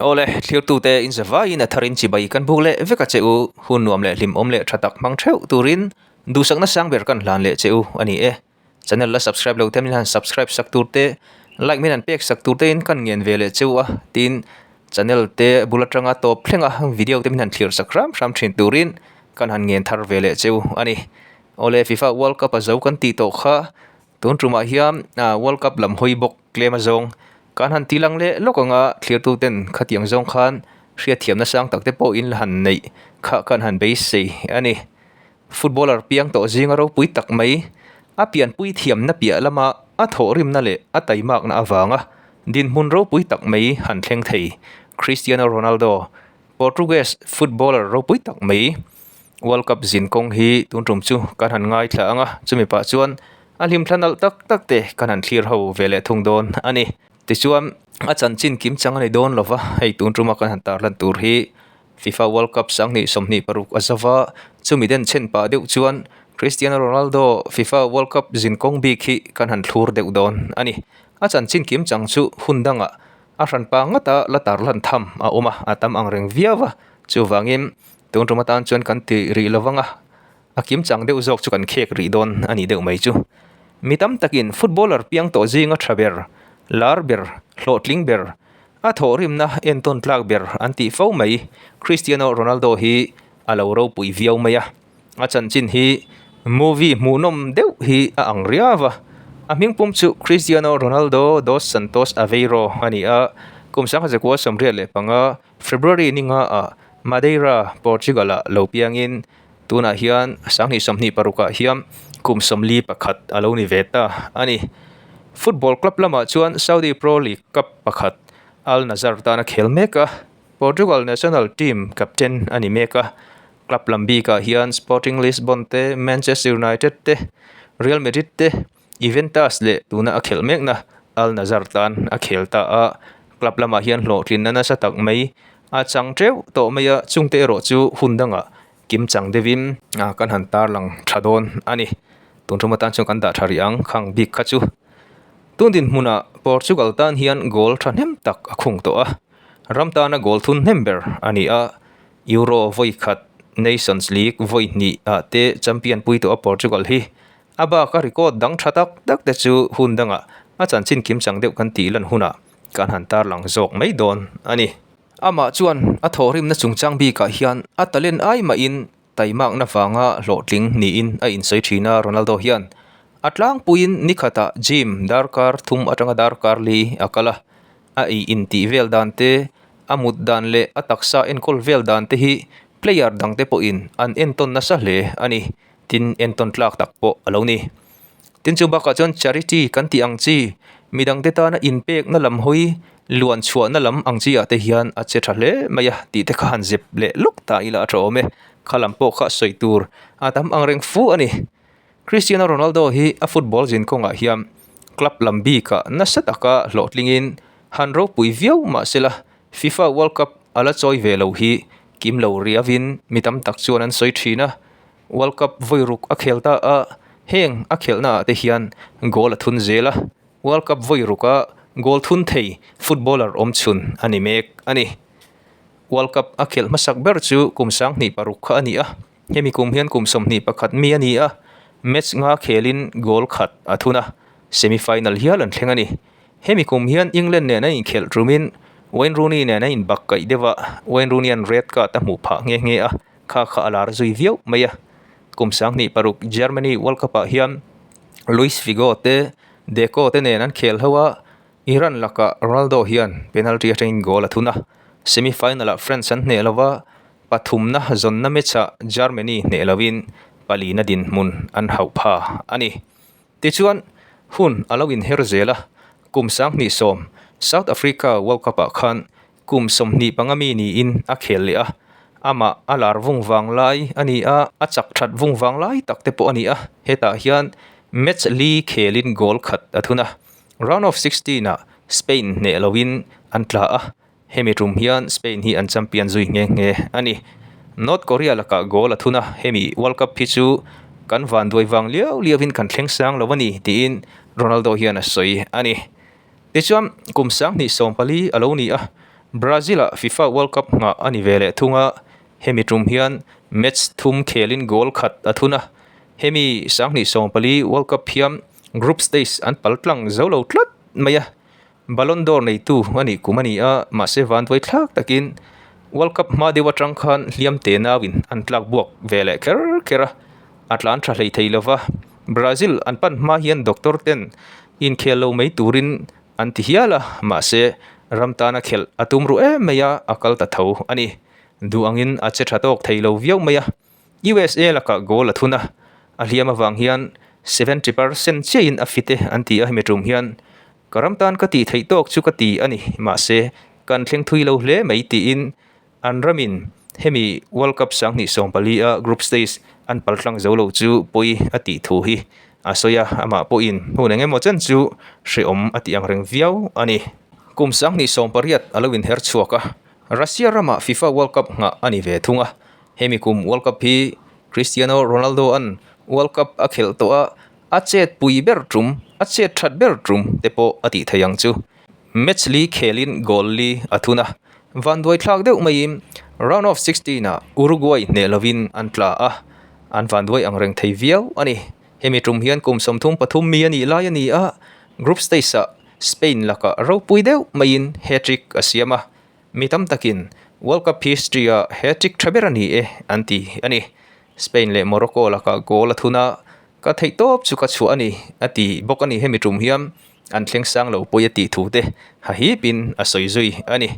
Awle, thlirtute in zavaiin a tharin chibai kan buk leh vek a che u, hun nuam leh hlimawm leh tha tak hmang theuh turin duhsakna sang ber kan hlan leh che u a ni e. Channel la subscribe lo te min han subscribe sak tur te, like min han pek sak tur te in kan ngen ve leh che u a, tin channel te bul atanga tawp thleng a video te min han thlir sak hram hram thin turin kan han ngen thar ve leh che u a ni. Awle, FIFA World Cup a zo kan tih tawh kha Tun tumah hian World Cup lam hawi bawk tlem azawng kan han ti lang leh lawk anga thlirtuten khatiang zawng khan hriatthiamna sang tak te pawh in la han neih kha kan han beisei a ni. Footballer piang tawh zinga ropui tak mai a pianpui thiamna piah lama a thawhrimna leh a taimakna avanga dinhmun ropui tak mai han thleng thei Cristiano Ronaldo Portuguese footballer ropui tak mai World Cup zin kawng hi tun tum chu kan han ngaithla ang a, chumi pah chuan a hlimthla nalh tak tak te kan han thlir ho ve leh thung dawn a ni. Tichuan a chanchin kim chang a ni dawn lova, hei tun tuma kan han tarlan tur hi FIFA World Cup sanghnih 26 a zova, chumi den chhen pah deuh chuan Cristiano Ronaldo FIFA World Cup zin kawng bik hi kan han thlur deuh dawn a ni. A chanchin kim chang chu hun dangah A hranpa ngata la tarlan tham a awm a, a tam ang reng viau a, chuvangin tun tum atan chuan kan ti rih lo vang a, a kim chang deuh zawk chu kan khek rih dawn a nih deuh mai chu. Mi tam takin footballer piang tawh zinga tha ber, lar ber, hlawhtling ber, a thawhrimna entawn tlak ber an tih fo mai Cristiano Ronaldo hi a lo ropui viau mai a. A chanchin hi movie hmuhnawm deuh hi a ang riau a, a hmingpum chu Cristiano Ronaldo dos Santos Aveiro a ni a, kum 1995 February ni nga ah Madeira, Portugal ah lo piangin tunah hian 2026 ah hian kum 41 a lo ni ve ta a ni. Football club lamah chuan Saudi Pro League Cup pakhat Al Nassr tan a khel mek a, Portugal national team captain a ni mek a. Club lam bikah hian Sporting Lisbon te, Manchester United te, Real Madrid te, Juventus leh tuna a khelh mekna Al Nassr tan a khel ta a. Club lamah hian hlawhtlinna nasa tak mai a chang teuh tawh mai a, chungte erawh chu hun dangah kim chang deuhin kan han tarlang tha dawn a ni. Tun tum atan chuan kan dah tha rih ang khang bik kha chu. Tun dinhmunah Portugal tan hian goal thahnem tak a khung tawh a, ram tana goal thun hnem ber a ni a. Euro vawi khat, Nations League vawi hnih ah te champion pui tawh a Portugal hi a bak a record dang tha tak tak te chu hun dangah a chanchin kim chang deuh kan tih lan hunah kan han tarlang zawk mai dawn a ni. Amah chuan a thawhrimna chungchang bikah hian a talent ai mahin taimakna vanga hlawhtling niin a insawi thin a, Ronaldo hian a tlangpuiin nikhatah gym darkar thum atanga darkar li a kal a, A ei intih vel dan te, a mut dan leh a taksa enkawl vel dan te hi player dang te pawhin an entawn nasa hle a ni. Tin, entawn tlak tak pawh a lo ni. Tin, chu bakah chuan charity kan tih ang chi, midang te tana inpekna lam hawi, luan chhuahna lam ang chi ah te hian a che tha hle mai a tih te kha han zep leh lawk ta ila a tha awm e. Kha lam pawh kha sawi tur a tam ang reng fu a ni. Cristiano Ronaldo hi a football zin kawngah hian club lam bikah nasa taka hlawhtlingin han ropui viau mah sela FIFA World Cup a la chawi ve lo hi kim lo riavin mi tam tak chuan an sawi thin a. World Cup vawi ruk a khel ta a, heng a khelhnaah te hian goal a thun zel a, World Cup vawi ruka goal thun thei footballer awmchhun a ni mek a ni. World Cup a khelh hmasak ber chu kum 2006 kha a ni a. Hemi kum hian kum 21 mi a ni a, match nga khelin goal khat a thun a, semi final hial an thleng a ni. Hemi kum hian England nen a inkhelh tumin Wayne Rooney nen a inbak kaih deuh a, Wayne Rooney an red card a hmuh phah nghe nghe a, kha kha a lar zui viau mai a. Kum 2006 Germany World Cup ah hian Luis Figo te, Deco te nen an khel ho a, Iran lakah Ronaldo hian penalty atangin goal a thun a, semi final ah France an hneh lo va, Pathumna zawnna match-ah Germany hneh loin palina dinhmun an hauh pha a ni. Tichuan, hun a lo inher zel a, kum 2010 South Africa World Cup-ah khan kum 25 mi niin a khel leh a, amah a lar vung vang lai a ni a, a chak that vung vang lai tak te pawh a ni a, hetah hian match li khelin goal khat a thun a, round of 16-ah Spain hneh loin an tla a. Hemi tum hian Spain hi an champion zui nghe nghe a ni. North Korea lakah goal a thun a, hemi World Cup hi chu kan van duai vang liau liauin kan thleng sang lo a ni tiin Ronaldo hian a sawi a ni. Tichuan kum 2014 a lo ni a, Brazil-ah FIFA World Cup nghah a ni ve leh thung a, hemi tum hian match thum khelin goal khat a thun a. Hemi 2014 World Cup hian group stage an pal tlang zo lo tlat mai a, Ballon d'Or neitu a nih kum a ni a, mahse vanduai thlak takin World Cup hma deuh atang khan hliam te nauin an tlak buak ve leh kher kher a, a tlan tha hlei thei lova. Brazil an pan hma hian doctor ten inkhel lo mai turin an ti hial a, mahse ram tana khelh a tum ruh em mai a, a kal ta tho a ni. Duh angin a che tha tawk thei lo viau mai a, USA lakah goal a thun a, a hliam avang hian 70% chiahin a fit e an ti a, hemi tum hian ka ram tan ka tih theih tawk chu ka ti a ni, mahse kan thleng thui lo hle mai tiin An ramin hemi World Cup 2014 a group stage an paltlang zo lo chu pawi a tih thu hi a sawi a, amah pawhin hun eng emaw chen chu hrehawm a tih ang reng viau a ni. Kum 2018 a lo inher chhuak a, Russia ramah FIFA World Cup nghah a ni ve thung a, hemi kum World Cup hi Cristiano Ronaldo-a'n World Cup a khelh tawh a, a chet pui ber tum, a chet that ber tum te pawh a tih theih ang chu. Match li khelin goal li a thun a, vanduai thlak deuh maiin round of 16 ah Uruguay hneh lovin an tla a, an vanduai ang reng thei viau a ni. Hemi tum hian kum 33 mi a nih lai a ni a, group stage ah Spain lakah ropui deuh maiin hat-trick a siam a, mi tam takin World Cup history ah hat-trick tha ber a ni e an ti a ni. Spain leh Morocco lakah goal a thun a, ka theih tawp chu ka chhuah a ni a ti bawk a ni. Hemi tum hian an thleng sang lo pawi a tih thu te ha hipin a sawi zui a ni.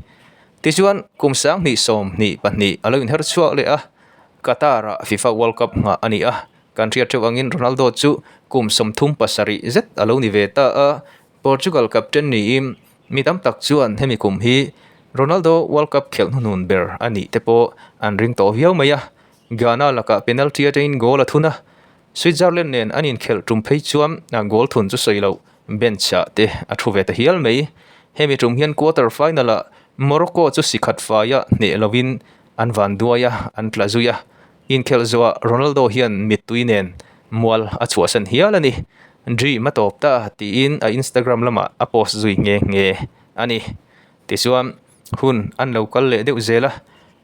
Tichuan, kum 2022 a lo inher chhuak leh a, Qatar-ah FIFA World Cup nghah a ni a, kan hriat theuh angin Ronaldo chu kum 37 zet a lo ni ve ta a, Portugal captain niin mi tam tak chuan hemi kum hi Ronaldo World Cup khelh hnuhnun ber a nih te pawh an ring tawh viau mai a, Ghana lakah penalty atangin goal a thun a, Switzerland nen an inkhelh tum phei chuan goal thun chu sawi loh bench ah te a thu ve ta hial mai. Hemi tum hian quarter final ah Morocco chu si khat faia hneh lovin an van duai a, an tla zui a. Inkhelh zawhah Ronaldo hian mittui nen mual a chhuahsan hial a ni. Dream a tawp ta tiin a Instagram lamah a post zui nghe nghe a ni. Tichuan hun an lo kal leh deuh zel a,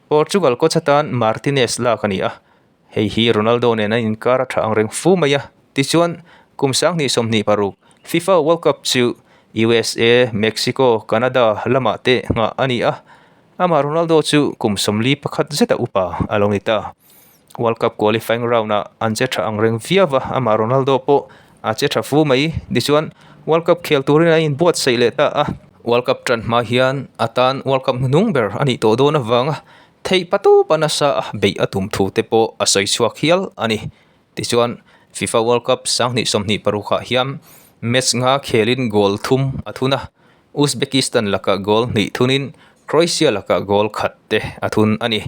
Portugal coach atan Martinez lak a ni a. Hei hi Ronaldo nen an inkar a tha ang reng fu mai a, tichuan kum 2026 FIFA World Cup chu USA, Mexico, Canada lamah te nghah a ni a, amah Ronaldo chu kum 41 zeta upa a lo ni ta. World Cup qualifying round-ah an che tha ang reng viau a, amah Ronaldo pawh a che tha fu mai, tichuan World Cup khel turin an inbuatsaih leh ta a. World Cup tan hma hian a tan World Cup hnuhnung ber a nih tawh dawn avanga Theih patu pa nasa a beih a tum thu te pawh a sawi chhuak hial a ni. Tichuan, FIFA World Cup 2026 ah hian match nga khelin goal thum a thun a, Uzbekistan lakah goal hnih thunin Croatia lakah goal khat te a thun a ni.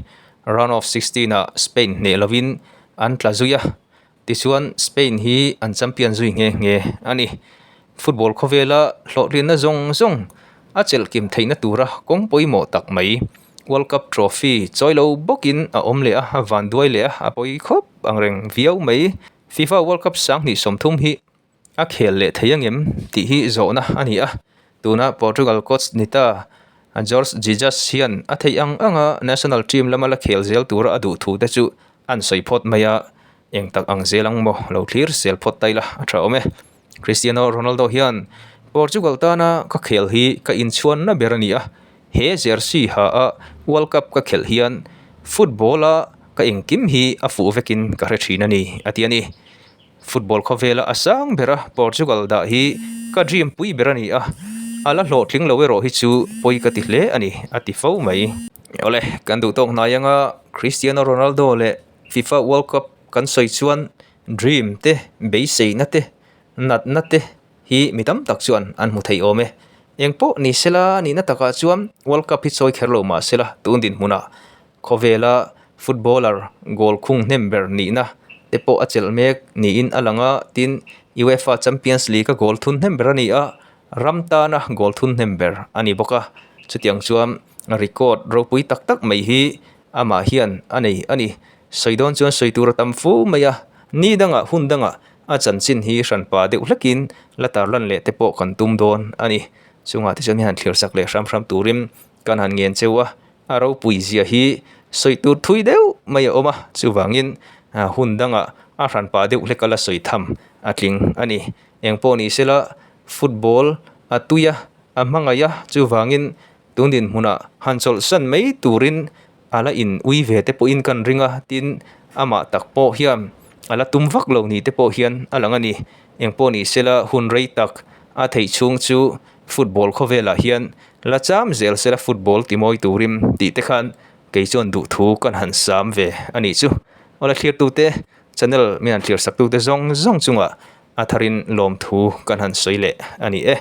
Round of 16 ah Spain hneh lovin an tla zui a, Tichuan, Spain hi an champion zui nghe nghe a ni. Football khawvela hlawhtlinna zawng zawng a chelh kim theihna tura kawng pawimawh tak mai World Cup trophy chawi lo bawkin a awm leh a, a vanduai leh a, a pawi khawp ang reng viau mai. FIFA World Cup 2030 hi A khel leh thei angem tih hi zawhna a ni a, tuna Portugal coach ni ta Jorge Jesus hian a theih ang anga national team lama la khel zel tura a duh thu te chu an sawi phawt mai a, eng tak ang zel ang maw lo thlir zel phawt ta ila a tha awm e. Cristiano Ronaldo hian Portugal tana ka khel hi ka inchhuanna ber a ni a, he jersey ha a World Cup ka khelh hian football a ka engkim hi a fuh vekin ka hre thin a ni a ti a ni. Football khawvela a sang ber a, Portugal dah hi ka dream pui ber a ni a, a la hlawhtling lo erawh hi chu pawi ka ti hle a ni, a ti fo mai. Awle, kan duh tawk hnai anga Cristiano Ronaldo leh FIFA World Cup kan sawi chuan dream te, beiseina te, natna te hi mi tam tak chuan an hmu thei awm e. Eng pawh ni sela nihna takah chuan World Cup hi chawi kher lo mah sela tun dinhmunah Khawvela footballer goal khung hnem ber nihna te pawh a chelh mek niin a lang a, tin UEFA Champions League a goal thun hnem ber a ni a, ram tana goal thun hnem ber a ni bawk a, chutiang chuan record ropui tak tak mai hi amah hian a nei a ni. Sawi dawn chuan sawi tur a tam fu mai a, ni dangah hun dangah a chanchin hi hranpa deuh hlekin la tarlan leh te pawh kan tum dawn a ni. Chungah te chuan hian thlir sak leh hram hram turin. kan han ngen cheu a, a ropui zia hi sawi tur thui deuh mai a awm a, chuvangin hun dangah a hran pah deuh hlek a la sawi tham a tling a ni. Eng pawh ni sela football a tui a, a hmangaih a, chuvangin tun dinhmunah han chawlhsan mai turin a la in ui ve te pawhin kan ring a, tin amah tak pawh hian a la tum vak lo ni te pawh hian a lang a ni. Eng pawh ni sela hun rei tak a theih chhung chu football khawvelah hian la cham zel sela football ti mawi turin tih te khan kei chuan duhthu kan han sam ve a nih chu. Awle thlirtute channel min han thlir sak tute zawng zawng chungah a tharin lawmthu kan han sawi leh a ni e.